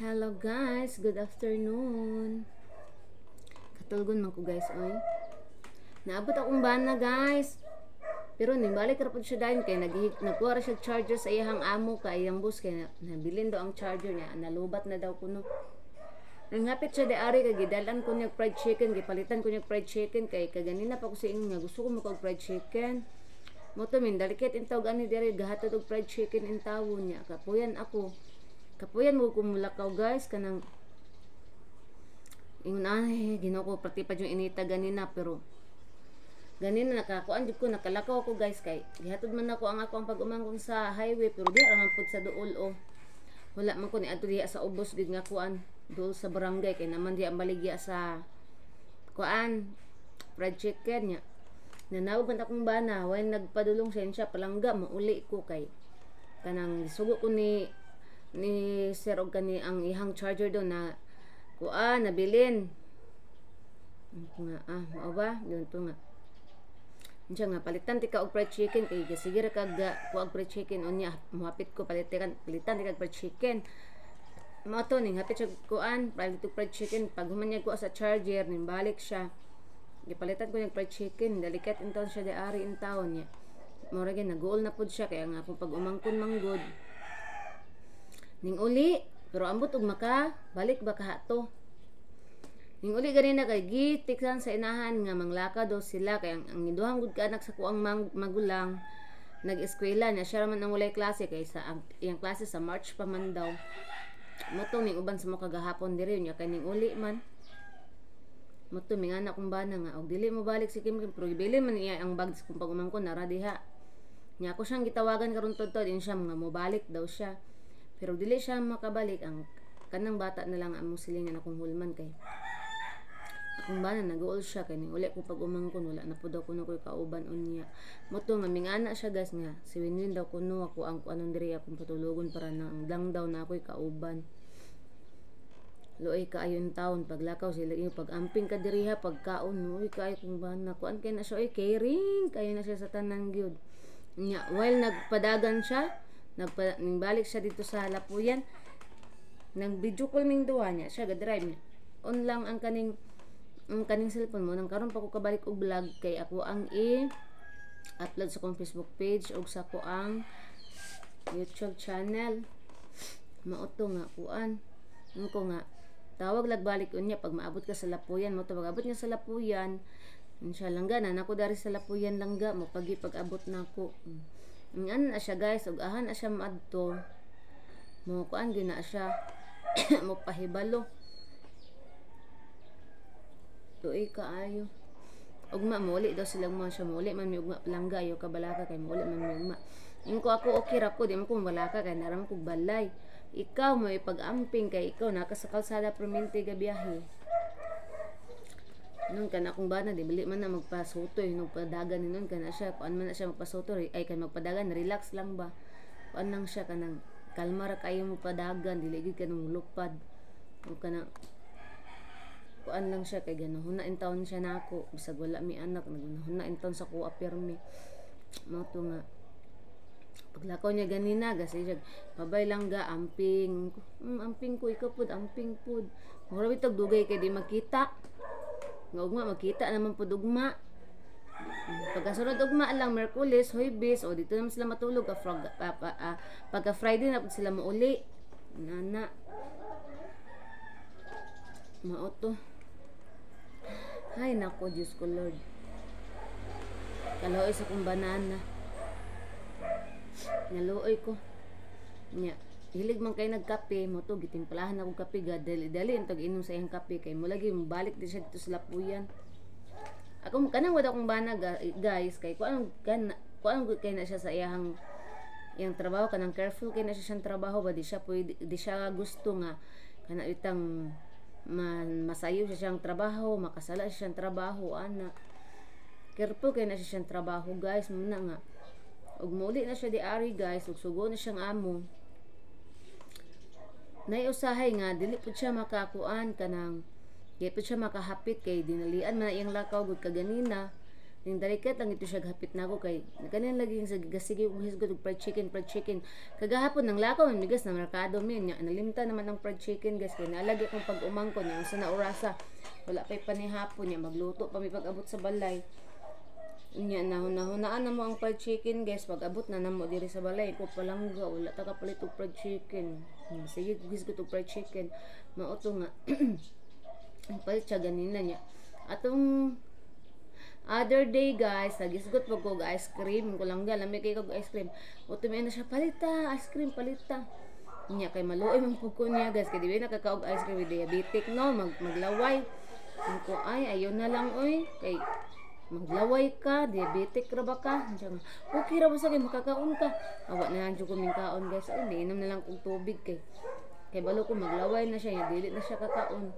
Hello guys, good afternoon. Katulgon man ko, guys, oy. Naabot akong bana, guys. Pero nibalik ra pud siya dayon kay nagkuha ra siya charger sa iyang amo, kay iyang boss, kay nabilin daw ang charger niya, nalubat na daw kuno. Nanghapit siya di ari kay gidalan ko niya fried chicken, gipalitan ko niya fried chicken kay kaganina pa ko sa ingon nga gusto ko mo fried chicken. Mo to min dalikit intaw gani diri gahatod og fried chicken in tawon niya. Kapuyan ako. Kapuyan mo ko mulakaw, guys, kanang ingon ay Ginoo ko, prati pa yung inita ganina, pero ganina nakakuan jud ko, nakalakaw ako, guys, kay gihatod man ako ang ako ang pag-umangkon sa highway, pero diha ra man pud sa duol o wala man ko ni adto diha sa ubos gid nga kuan, duol sa barangay, kay naman diha maligya sa kuan fried chicken niya. Nanawag man akong bana, way nagpadulong siya palangga, mauli ko kay kanang sugo ko ni sir og kani ang ihang charger do na kuan nabilin nga, ah, mao ba yun to nga. Siya nga palitan ti ka og fried chicken kay sige ra kag kuag fried chicken unya mohapit ko, palitan palitan ti kag fried chicken. Mao to ning hapit siya kuan palit og fried chicken. Pag human niya kuha sa charger, ning balik siya, gipalitan ko niyang fried chicken. Dalikat intawon siya di ari in taon niya. Mao ra gyud naguol na pud siya kaya nga akong pag umangkon manggod ning uli, pero ambot og maka balik ba kahato. Ning uli ganina kay gitiksan sa inahan nga manglakaw daw sila kay ang duhang gud ka anak sa kuang magulang nag-eskwela niya, siya ra man ang walay klase kay sa ang iyang klase sa March pa man daw. Mo to ning uban sa mo kagahapon diri niya kay ning uli man. Mo to mingana kong bana nga og dili mo balik si Kim Kim, pero gibili man niya ang bag kung pag-umangkon nara diha. Nya ako siyang gitawagan karon tudtod in siya nga mobalik daw siya. Pero dili siya makabalik, ang kanang bata na lang among silingan, akong hulman, kay akong bana nag-uol siya kay ning uli ko pag umangkon wala na pud daw kuno ko'y kauban unya. Mo to nga mingana siya, guys, nga si Winwin daw kuno ako ang kuanon diri akong patulogon para nang lang daw na ako'y kauban. Luoy kaayo in taon paglakaw sila iyo pag-amping ka diriha pagkaon, uy kaayo kung bana kuan kay na siya oy, caring kayo na siya sa tanan gyud. Nya while nagpadagan siya, nagpa ning balik siya dito sa Lapuyan, nang video call ming duha niya siya ga-drive niya. On lang ang kaning cellphone mo nang karon pa ko kabalik og vlog kay ako ang i upload sa akong Facebook page ug sa ko ang YouTube channel. Mao to nga kuan ko nga tawag lagbalik unya pag maabot ka sa Lapuyan. Mo to pag abot niya sa Lapuyan, siya langga na nako dari sa Lapuyan, langga mo pagi pag abot nako. Ngan na siya, guys, ug ahan na siya maadto mo kuan gyud na siya mo pahibalo. Tuoy kaayo. Ugma mouli daw sila mo siya, mouli man mi ugma, palangga, ayo ka balaka kay mouli man mi ugma. Ingon ko ako okay ra ko, di man ko balaka kay naram ko balay. Ikaw mo ipag-amping kay ikaw naka sa kalsada permente ga biyahe. Nun kana akong bana di bali man na magpasutoy nung padagan ni nun kana siya kuan man na siya magpasutoy ay kay magpadagan, relax lang ba, kuan lang siya kanang kalma ra kayo mo padagan, dili gyud kanang lupad o kanang kuan lang siya kay ganahon na intawon siya nako bisag wala mi anak, nagunahon na intawon sa kuha pirmi. Mao to nga paglakaw niya ganina gasi siya, "Babay lang ga, amping." Amping ko, ikaw pud amping pud. Mura bitog dugay kay di magkita nga ugma magkita naman pud ugma. Pagkasunod ugma lang, Merkules, Huwebes, o dito naman sila matulog ka frog, pagka Friday na pud sila mauli. Nana. Mao to. Ay nako, Diyos ko Lord. Kaluoy sa kong banana. Naluoy ko. Nya, hilig man kay nagkape, mo to gitimplahan ako kape ga dali dali intog inom sa iyang kape kay mo lagi balik din siya dito sa Lapuyan. Ako kanang wala akong bana, guys, kay kuan kan kuan kay na siya sa iyang iyang trabaho, kanang careful kay na siya siyang trabaho ba, di siya pwede, di siya gusto nga kana itang masayo siya siyang trabaho, makasala siya siyang trabaho ana. Careful kay na siya siyang trabaho, guys, muna nga ug muli na siya di ari, guys, ug sugo na siyang amo. Nay usahay nga dili pud siya makakuan, kanang di pud siya makahapit kay dinalian man na iyang lakaw gud kaganina. Ning dalikat lang ito siya gahapit nako kay kanin lagi sa gasige og hisgot og fried chicken, fried chicken. Kagahapon nang lakaw man migas na merkado mi nya, nalimta naman ang fried chicken, guys, kay naalagi akong pag-umangkon niya unsa na orasa. Wala pay panihapon niya, magluto pa mi pag-abot sa balay. Nya nahunahunaan na mo ang fried chicken, guys, pag abot na namo diri sa balay ko, palangga, wala ta kapalit og fried chicken. Sige hisgot og fried chicken. Mao to nga ang palit siya ganina niya. Atong other day, guys, nagisgot pag ko ice cream ko lang, lami kay kog ice cream. Uto na siya, "Palita ice cream, palita." Nya kay maluoy man pud ko niya, guys, kay di ba nakakaog ice cream with diabetic, no, maglaway. Ko ay ayo na lang oy, kay maglaway ka, diabetic ra ba ka? Siya nga, "Okay ra ba sa kay makakaon ka." Awa na lang jud ko kaon, guys. Ay, niinom na lang kog tubig kay balo ko maglaway na siya, dili na siya kakaon.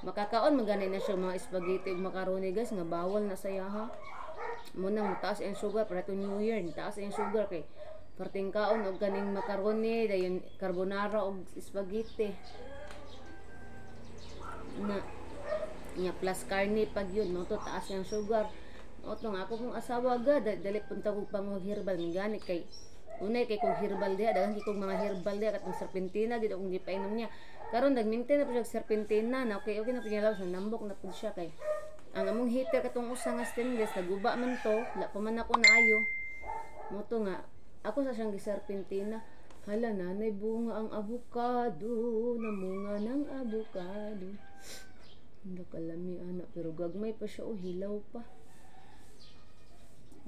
Makakaon magani na siya mga spaghetti ug macaroni, guys, nga bawal na sa yaha. Mo nang mataas ang sugar para to New Year, taas ang sugar kay perting kaon og kaning macaroni, dayon carbonara og spaghetti. Na nya plus karne pag yun, mo to taas ang sugar. Mao to nga ako kong asawa ga dali punta kog pangwag herbal gani kay unay kay kog herbal diha, daghan kay kog mga herbal diha, katong serpentina gid akong gipainom niya. Karon nagmintin na pud siya serpentina na, okay okay na pud niya lawas, nambok na pud siya kay ang among heater katong usa nga stainless naguba man to, wala pa man ako naayo. Mo to nga ako sa siyang giserpentina. Hala, nanay bunga ang avocado, namunga ng avocado. Hindi kalami ana, pero gagmay pa siya o hilaw pa.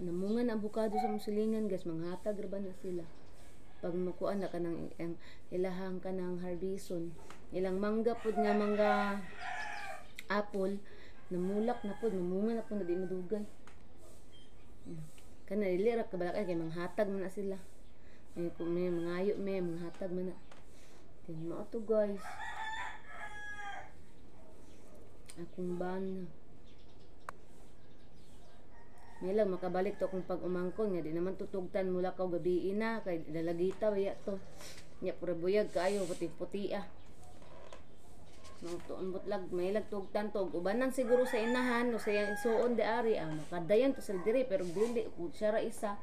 Namunga na avocado sa mong silingan, guys, manghatag ra ba na sila. Pag makuan na kanang ang ilahang kanang harbison, ilang mangga pud nga mangga apple, namulak na pud, namunga na pud na di madugay. Kana dili ra kabalakan kay manghatag man na sila. Ay kung may mangayo may manghatag man na. Then mao to, guys. Akong bana. May lang makabalik to akong pag-umangkon nga di naman tutugtan mula kaw gabi na kay dalagita baya to. Nya pura buyag kaayo, puti-puti ah. Mao ambot lag may lag tugtan to ubanan siguro sa inahan o sa iyang igsuon di ari ah makadayon to sa diri, pero dili kung siya ra isa.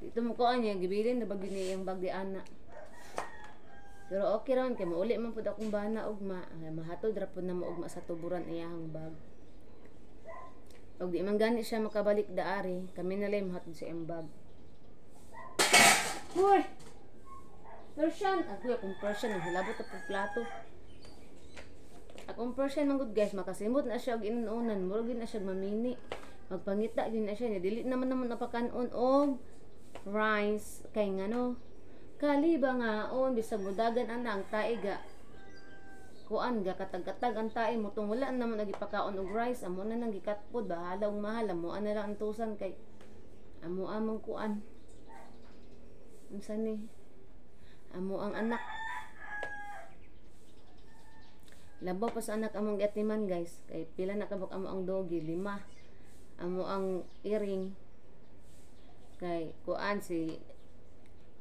Dito mo ko niya gibilin na bag ni iyang bag di ana. Pero okay ra man kay mauli man pud akong bana ugma, mahatod ra pud na mo ugma sa tuburan iyahang bag. Og di man gani siya makabalik daari, kami na lang mahatod sa iyang bag. Hoy! Persian! Ako akong Persian, ang hilabot ang plato. Akong Persian man gud, guys, makasimot na siya og inunan, murag na siya mamini. Magpangita gyud na siya, niya dili naman naman napakanon og rice kay ngano kaliba nga on bisag mudagan ana ang tae ga kuan ga katag-katag ang tae mo tung wala naman nagipakaon og rice, amo na nang gikatpod, bahala og mahal, amo na lang antusan kay amo amang kuan unsa ni amo ang anak. Labaw pa sa anak among giatiman, guys, kay pila na kabuk amo ang doggy, 5 amo ang iring kay kuan si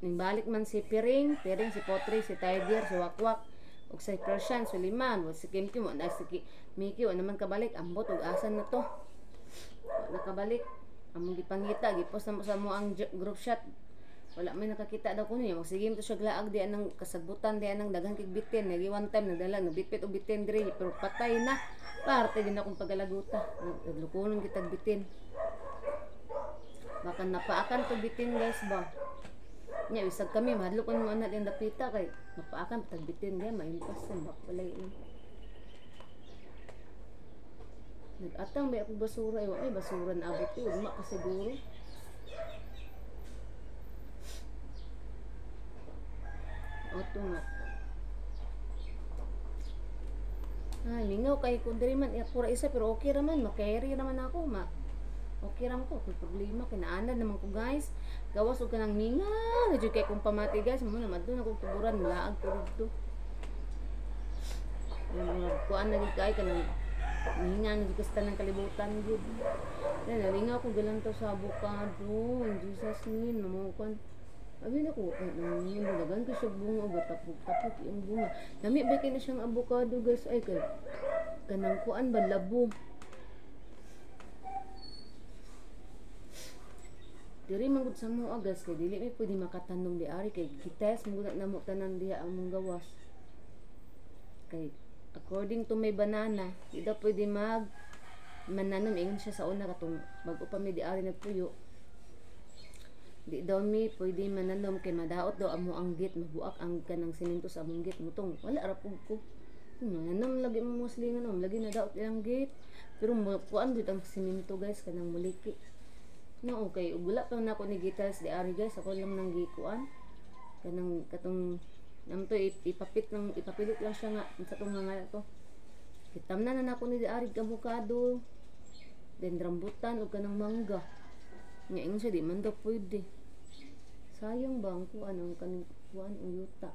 ning balik man si Piring, Piring si Potri, si Tiger, si Wakwak ug sa Persian, so 5. Si Kim Kim na si Mickey wa naman kabalik, ambot og asan na to. Wa nakabalik. Among gipangita, gipost na mo sa mo ang group chat. Wala may nakakita daw kuno niya. Magsige to siya glaag di anang kasagbutan di anang daghan kig bitin. Nagi one time nagdala nagbitbit og bitin diri pero patay na. Parte din akong pagalaguta. Naglukonon kitag bitin. Baka napaakan to bitin, guys, ba. Nya bisag kami mahadlok ko ng anak din dapita kay napaakan tag bitin di maimpas bak walay ini. Nag-atang may akong basura, ay wa may basura na abot ko, ugma ka siguro. Oto nga. Ay, mingaw kay ko diri man ako ra isa pero okay ra man, ma-carry ra man ako, ma. Okay ra man ko, kung problema kinaanad naman ko, guys. Gawas og kanang mingaw, jud kay kung pamati, guys, mo na madto na kog tuburan, mulaag ko didto. Yung mga kuan na gid kay kanang mingaw na jud ka sa tanang kalibutan gud. Then nalingaw ko galantaw sa avocado, in Jesus name, mamukan. Abi na ko, dagan ko siya bunga, ba tapok-tapok yung bunga. Lami ba kay na siyang avocado, guys, ay kay kanang kuan ba labo. Diri man gud sa moa, guys, kay dili mi pwede makatanom di ari kay gites man gud na namo tanan diha ang mong gawas. Kay according to my banana, di daw pwede mag mananom, ingon siya sa una katong bag-o pa mi di ari nagpuyo. Di daw mi pwede mananom kay madaot daw amo ang gate, mabuak ang kanang simento sa among gate. Mutong wala ra pud ko. Mananom lagi mo mga silingan, lagi na daot ilang gate. Pero kuan dito ang simento, guys, kanang muliki. No, okay, ug wala pa nako ni gitars di ari, guys, ako lang nang gikuan. Kanang katong namto ipapit lang, ipapilit lang siya nga sa tong nga to. Kitamna na nako ni di ari avocado. Then rambutan ug kanang mangga. Nya ingon siya di man daw pwede. Sayang ba ang kuan, ang kaning kuan, ang yuta.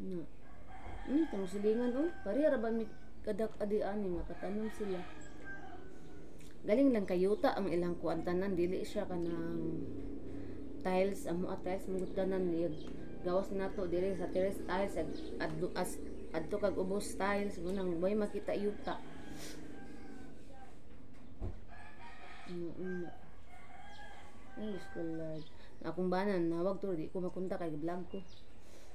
Na. Tong silingan oh, pareha ra ba mi kadak adi ani nga katanom sila. Galing lang kayuta ang ilang kuan tanan, dili siya kanang tiles amo, a tiles mong tanan, gawas nato diri sa terrace tiles, adto as adto kag ubos tiles mo nang way makita yuta. Ay, Diyos ko Lord. Akong banan, nawag to, di ko makunta kay vlog ko.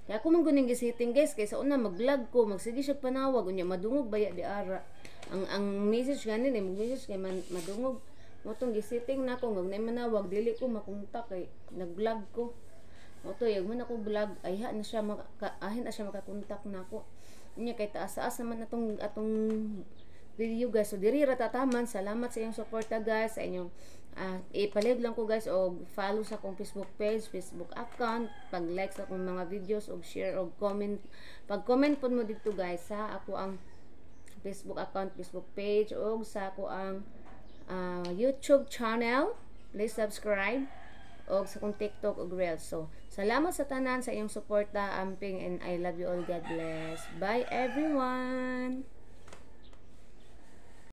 Kaya ako man guning gisiting, guys, kay sa una mag-vlog ko, magsige siya panawag, unya madungog baya di ara. Ang message ganin eh, mag-message kay man, madungog. Mo tong gisiting nako ngag nay manawag, dili ko makunta kay nag-vlog ko. Mo to yag man ako vlog, ayha na siya maka, ahin na siya makakontak nako. Unya kay taas-taas naman atong atong video, guys. So diri ra tataman. Salamat sa inyong suporta, guys, sa inyong ipalig lang ko, guys, og follow sa akong Facebook page, Facebook account, pag-like sa akong mga videos og share og comment. Pag-comment pud mo dito, guys, sa ako ang Facebook account, Facebook page og sa ako ang YouTube channel. Please subscribe og sa akong TikTok ug Reels. So, salamat sa tanan sa inyong suporta, amping, and I love you all. God bless. Bye, everyone.